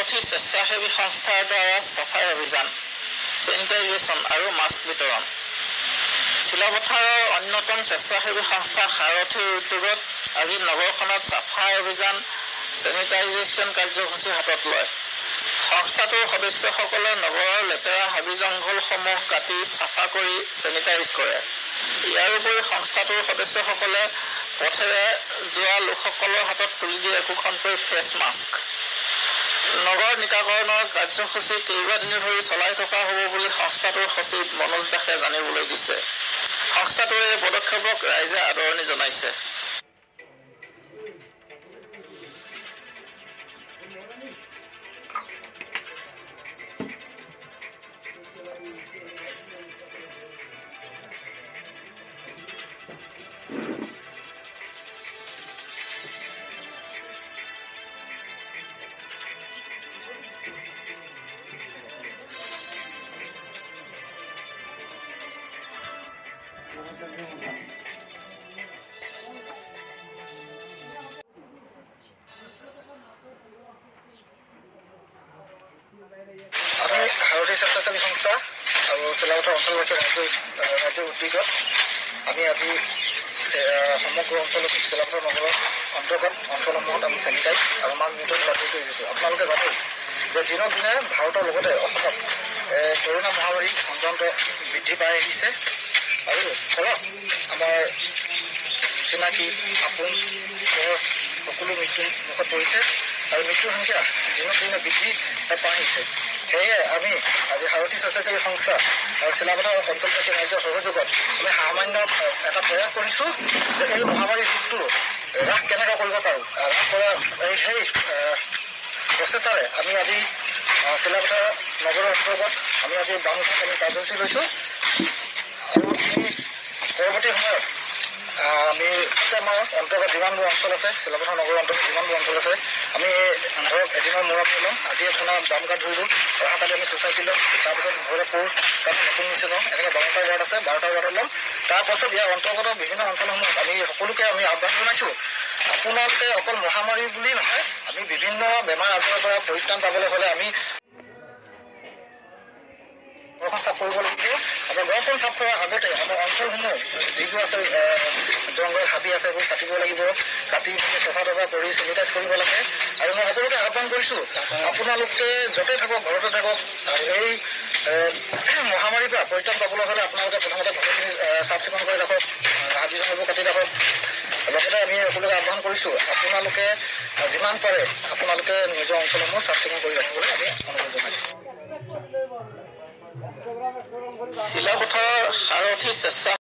সাৰথি স্বেচ্ছাসেৱী সংস্থাৰ দ্বাৰা চাফাই অভিযান, চেনিটাইজেশ্যন আৰু মাস্ক বিতৰণ। চিলাপথাৰৰ অন্যতম স্বেচ্ছাসেৱী সংস্থা সাৰথিৰ উদ্যোগত আজি নগৰখনত চাফাই অভিযান, চেনিটাইজেশ্যন কাৰ্যসূচী হাতত লয়। সংস্থাটোৰ সদস্যসকলে নগৰৰ লেতেৰা হাবি জংঘলসমূহ কাটি চাফা কৰি চেনিটাইজ কৰে। ইয়াৰোপৰি সংস্থাটোৰ সদস্যসকলে পথেৰে যোৱা লোকসকলৰ হাতত তুলি দিয়ে একোখনকৈ ফেচ মাস্ক। নগৰ নিকাকৰণৰ কাৰ্যসূচী কেইবাদিনো ধৰি চলাই থকা হ'ব বুলি সংস্থাটোৰ সচিব মনোজ দাসে জানিবলৈ দিছে। সংস্থাটোৰ এই পদক্ষেপক ৰাইজে আদৰণি জনাইছে। আমি সাৰথি স্বেচ্ছাসেৱী সংস্থা আৰু চিলাপথাৰ অঞ্চলবাসী ৰাজ্যৰ উদ্যোগত আমি আজি সমগ্ৰ অঞ্চলত চিলাপথাৰ নগৰৰ অন্তৰ্গত অঞ্চলসমূহত আমি চেনিটাইজ আৰু মাস্ক বিতৰণ কাৰ্যসূচী দিছোঁ। আপোনালোকে জানে যে দিনক দিনে ভাৰতৰ লগতে অসমত কৰোণা মহামাৰী অত্যন্ত বৃদ্ধি পাই আহিছে আৰু ফলত আমাৰ চিনাকি আপোন ঘৰ সকলো মৃত্যুৰ মুখত পৰিছে আৰু মৃত্যুৰ সংখ্যা দিনক দিনে বৃদ্ধি পাই আহিছে। সেয়ে আমি আজি সাৰথি স্বেচ্ছাসেৱী সংস্থা আৰু চিলাপথাৰ অঞ্চলবাসী ৰাইজৰ সহযোগত আমি সামান্য এটা প্ৰয়াস কৰিছোঁ যে এই মহামাৰী ৰোগটো হ্ৰাস কেনেকৈ কৰিব পাৰোঁ, হ্ৰাস কৰা সেই প্ৰচেষ্টাৰে আমি আজি চিলাপথাৰ নগৰৰ অন্তৰ্গত আমি আজি বামুঘাট আমি কাৰ্যসূচী লৈছোঁ আৰু আমি পৰৱৰ্তী সময়ত আমি আমাৰ অন্তৰ্গত যিমানবোৰ অঞ্চল আছে, চিলাপথাৰ নগৰৰ অন্তৰ্গত যিমানবোৰ অঞ্চল আছে, আমি ধৰক এদিনৰ মূৰত ল'ম। আজি আপোনাৰ বামঘাট ধৰিলোঁ, অহাকালি আমি চ'চাইটি ল'ম, তাৰপিছত ভৈৰৱপুৰ, তাৰপিছত নতুন মিছন, এনেকৈ 12টা ৱাৰ্ড আছে, 12টা ৱাৰ্ডত ল'ম। তাৰপাছত ইয়াৰ অন্তৰ্গত বিভিন্ন অঞ্চলসমূহত আমি সকলোকে আমি আহ্বান জনাইছোঁ, আপোনালোকে অকল মহামাৰী বুলি নহয়, আমি বিভিন্ন বেমাৰ আজাৰৰ পৰা পৰিত্ৰাণ পাবলৈ হ'লে আমি ঘৰখন চাফ কৰিব লাগিব। আমাৰ ঘৰখন চাফ কৰাৰ আগতে আমাৰ অঞ্চলসমূহ যিবোৰ আছে, জংঘল হাবি আছে, সেইবোৰ কাটিব লাগিব, কাটি চফা তফা কৰি চেনিটাইজ কৰিব লাগে। আৰু মই সকলোকে আহ্বান কৰিছোঁ, আপোনালোকে য'তে থাকক, ঘৰতে থাকক, এই মহামাৰীৰ পৰা পৰিত্ৰাণ পাবলৈ হ'লে আপোনালোকে প্ৰথমতে ঘৰখিনি চাফ চিকুণ কৰি ৰাখক, হাবি জংঘলবোৰ কাটি ৰাখক। লগতে আমি সকলোকে আহ্বান কৰিছোঁ, আপোনালোকে যিমান পাৰে আপোনালোকে নিজৰ অঞ্চলসমূহ চাফ চিকুণ কৰি ৰাখিবলৈ আমি অনুৰোধ জনাইছোঁ। চিলাপথাৰৰ সাৰথি স্বেচ্ছা